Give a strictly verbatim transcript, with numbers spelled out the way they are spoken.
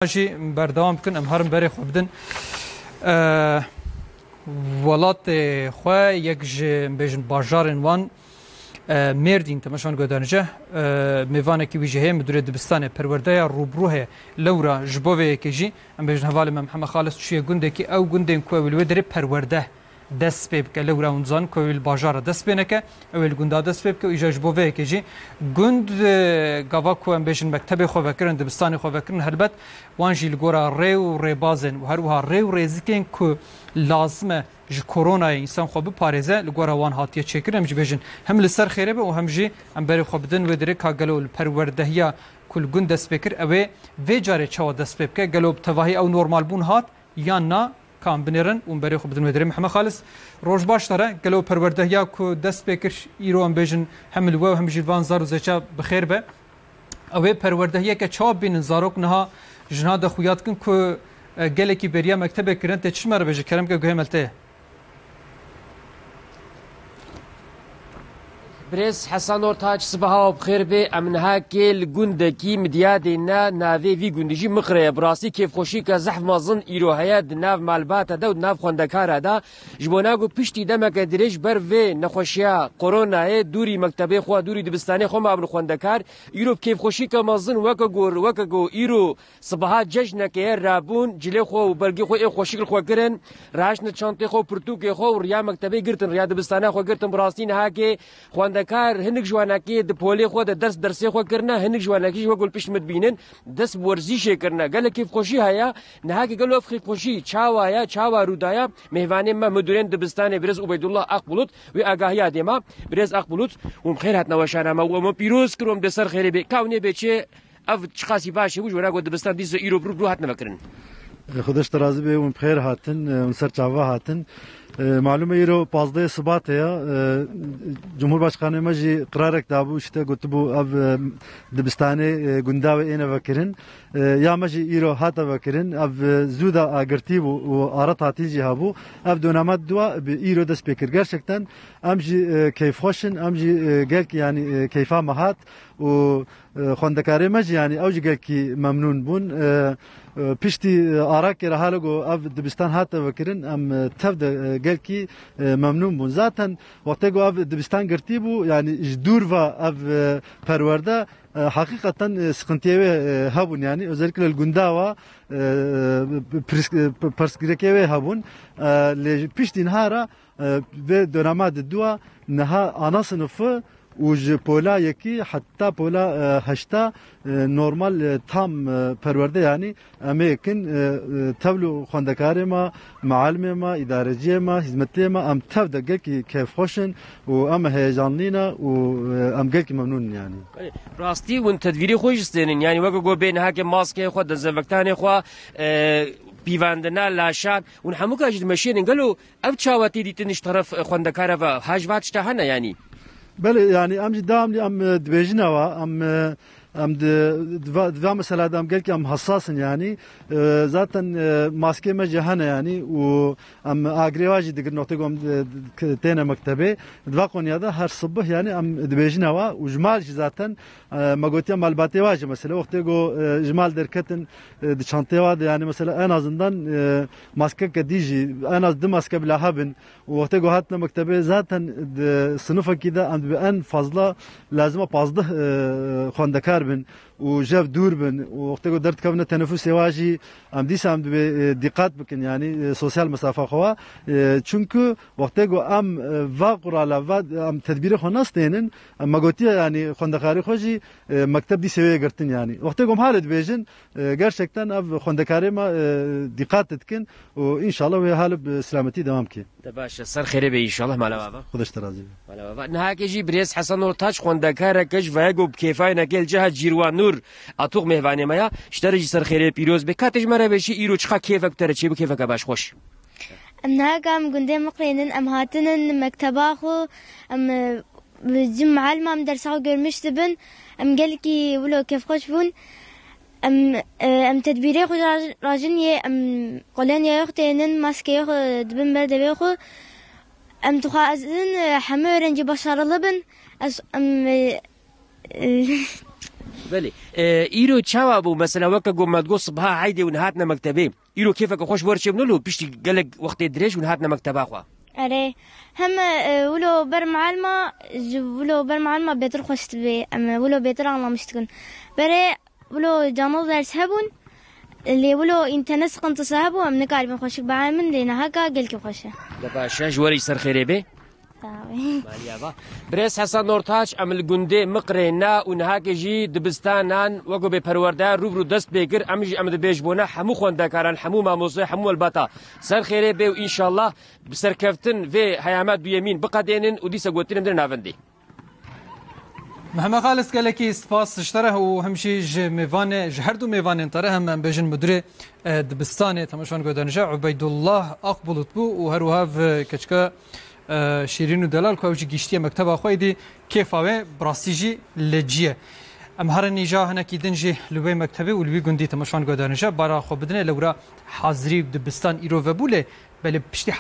Jî berdewam bikin, em herin berê xwe bidin. E, welatê xwe yek ji, em bêjin, bajarên wan, e, Mêrdîn, temaşan guhdarên ce, e, mêvanekî wî jî heye, Midûrê Dibistanê Perwerdeya rûbirû heye. Lewra ji bo vê yekê jî, em bêjin, hevalê me Mihemed Xalis çûye gundekî, ew gundên ku ew li wê derê perwerde dest pê bike. Lewra hûn dizanin ku ew ê li bajara dest pê neke, ew ê li gunda dest pê bike û îja ji bo vê yekê jî gund, e, gava ku em bêjin mektebê xwe vekirin, dibistanê xwe vekirin, helbet wan jî li gora rê û rêbazên û her wiha rê û rêzikên ku lazim e ji koronayê însan xwe biparêze, li gora wan hatiye çêkirin. Em jî bêjin hem li ser xêrê be û hem jî em berê xwe bidin wê derê ka gelo li perwerdehiya ku li gund dest pê kir, ew ê vê carê çawa dest pê bike? Gelo bi tevahî ew normalbûn hat? Yan na, ka em binêrin û em berê xwe bidin wê derê. Mihemed Xalis, roj baş te re. Gelo perwerdehiya ku dest pê kir îro, em bêjin, hem li we û hem jî li van zar û zeça bi xêr be. Ew ê perwerdehiyeke çawa bînin? Zarok niha ji niha de xuya dikin ku, e, gelekî bêriya mektebê kirin. Tê çi ji me re bêje? Kerem ke guhê me li te ye. Birêz Hesen Ortaç, sibeha we bi xêr bê. Em niha kê li gundekî Midyadê ne, navê vî gundî jî Miqre ye. Bi rastî kêfxweşîke zehf mezin îro heye di nav malbata de û di nav xwendekara de. Ji bona ku piştî demeke dirêj ber vê nexweşiya koronayê dûrî mektebê xwe, dûrî dibistanê xwe mabin xwendekar, îro bi kêfxweşîke mezin weke ku, weke ku îro sibeha cejneke ye, rabûn, cilê xwe û bergê xwe ê xweşik li xwe kirin, raştin çantê xwe û pirtûkê xwe û riya mektebê girtin, riya dibistana xwe girtin. Bi rastî niha kê xwendekar hinik ji wanekê di polê xwe de ders dersê xwe kirine, hinik ji wanekî jî wek li pişt min dibînin, dest bi werzîşê kirine. Gelek kêfxweşî heye. Niha kê gelo ev kêfxweşî çawa ye, çawa rû daye? Mêvanê me Midûrên Dibistanê Birêz Ubeydullah Akbulut wê agahiya dê me. Birêz Akbulut, hûn bi xêr hatine weşana me û em pîroz kir û em dê ser xêrê bê. Ka hûn ê bê çê, ev çiqasî baş hebû ji were ku dibistan dîsa îro bi rû bi rû hatine vekirin. Xwedeş te razî bê, hûn bi xêr hatin, hûn ser çava hatin. E, malûm e, îro pazdehê Sibatê ye. E, Cumhurbaşkanê me jî qirarek dabû, işte gotibû ev, e, dibistanê, e, gunda wê êne vekirin. E, ya me jî îro hate vekirin. Ev, e, zû de agirtî bû û aret hatî jî hebû. Ev dönemat dua bi îro dest pê kir. Gerçekten em jî, e, keyfxweş in, em jî, e, gelkî, yanî, e, keyfa me hat û, e, xwendekarê me jî, yanî ew jî gelkî memnûn bûn. E, e, piştî, e, arakê re halo ku ev dibistan hate vekirin, em, e, tev de, e, gelkî, e, memnûn bûn. Zaten wextê ku ev dibistan girtî bû, yanî ji dûr ve ev, e, perwerde, e, heqîqeten, e, sıkıntiyê wê, e, hebûn, yanî özellikle li gunda ve, e, pirs-, e, pirsgirêkê wê hebûn. E, lê ji piştî niha re, e, vê dönema di dua niha ana sınıfı û ji pola yekî heta pola, e, heşta, e, normal, e, tam, e, perwerde, yanî em ê kin, e, e, tevlû xwendekarê me, mealimê me, îdareciyê me, hizmetiyê me, em tev de gelkî keyfxweş in û em heyecanlî ne û, e, em gelkî memnûn in, yanî. Belê, rastî hûn tedbîrê xwe jî stênin, yanî weke ku bê niha ke maskeyê xwe, dezenfektanê xwe, e, pîvandina laşan, hûn hemûka jî dimeşênin. Gelo ev çawa tê dîtin ji teref, e, xwendekara ve? Ha ji va tişta hene, yanî? Belê, yanî em jî dewamlî em, e, dibêjin ewa, em, e, em di, di va, di va mesela de em gelkî em hessas in, yanî, e, zaten, e, maskê me jî hene, yanî, û em agrêva jî digirin wextê ku em, e, k-, têne mektebê. Di va konuya de her sibih, yanî, em dibêjin ewa û ji mal jî zaten, e, me gotiye malbatê wa jî mesela wextê ku, e, ji mal derketin, e, di çantê wa de, yanî, mesela en azından, e, maskeke dî jî, en az du maske bila hebin. Û wextê ku hatine mektebê, zaten di sinifekî de em dibe en fazla lazima pazdeh, e, xwendekar bin û jev dûr bin û wextê ku derdikevine tenefusê wa jî em dîsa em dibe, e, dîqat bikin, yanî, e, sosyal mesafa xwe wa. E, çunku wextê ku em, e, va qurala, va, em tedbîrê xwe nastênin, em me gotiye, yanî xwendekarê xwe jî, e, mekteb dîsê wê girtin, yanî. Wextê ku em halê dibêjin, e, gerçekten ev xwendekarê me, e, dîqat dikin û înşallah wê halê bi silametî dewam kê. De baş e, ser xêrê be înşallah, mala bava. Xwedeş te razî be. Mala bava. Niha ke jî birêz Hesen Ortaç xwendekareke ji vaya ku bi kêfayê neke li ceha Cîrwan Nûr Atûq mêvanê me ya. Ji te re jî ser xêrê pîroz be. Ka tê ji me re bêjî îro çiqa kêfek bi te re çêbû, kêfeke baş xweş? Em niha ka em gundê Miqrênin, em hatinin mekteba xwe, em, e, bi cim mealima em dersa xwe görmüş dibin. Em gelkî wilo kêfxweş bûn. Em, e, em tedbîrê xwe raj-, rajin yê, em kolonyayê xwe tênin, maskeyê xwe dibin ber devê xwe. Em dixwazin, e, hemû öğrenci başarılı bin. Ez, em, e, e, Belê. E, îro çawa bû? Mesela weke ku me digot sibha heydê hûn hatine mektebê. Îro kêfeke xweş werçê min lo piştî gelek wextê dirêj hûn hatine mekteba xwe. Erê, hem, e, wilo ber mualima, ji wilo ber mualima bêtir xweş dibê. Em, e, wilo bêtir anlamiş dikin. Berê wilo canlı ders hebûn, lê wilo înternet sıkıntısı hebû, em nikaribin xweşik bialimin, lê nehaka gelkî xweş e. De baş e, ji we re jî ser xêrê bê. Sağ ol. Maliye va. Birêz Hesen Ortaç, em li gundê Miqrê ne û nihake jî dibistanan weko bêperwerde rû bi rû dest pê kir. Em jî em dibêj bûne hemû xwendekaran, hemû mamoste, hemû welbata ser xêrê bê û înşallah bi serkeftin vê heyama duyemîn biqedênin û dîsa gotinê em dine navendê. Mehmet Xalis, gelekî spas ji te re û hem jî ji mêvanê, ji her du mêvanên te re, hem em bêjin müdürê, e, dibistanê, temaşevan guhdarên hêja, Ubeydullah Akbulut bû û her wiha vi keçika, e, Şîrîn û Delal ku ew jî gihîştiye mekteba xwe êdî kêfa wê bi rastî jî lecî ye. Em herin îja hinekî din jî li wê mektebê û li wî gundî, temaşevan guhdarên hêja, bara xwe bidinê, lewra hazirî dibistan îro vebû lê belê piştî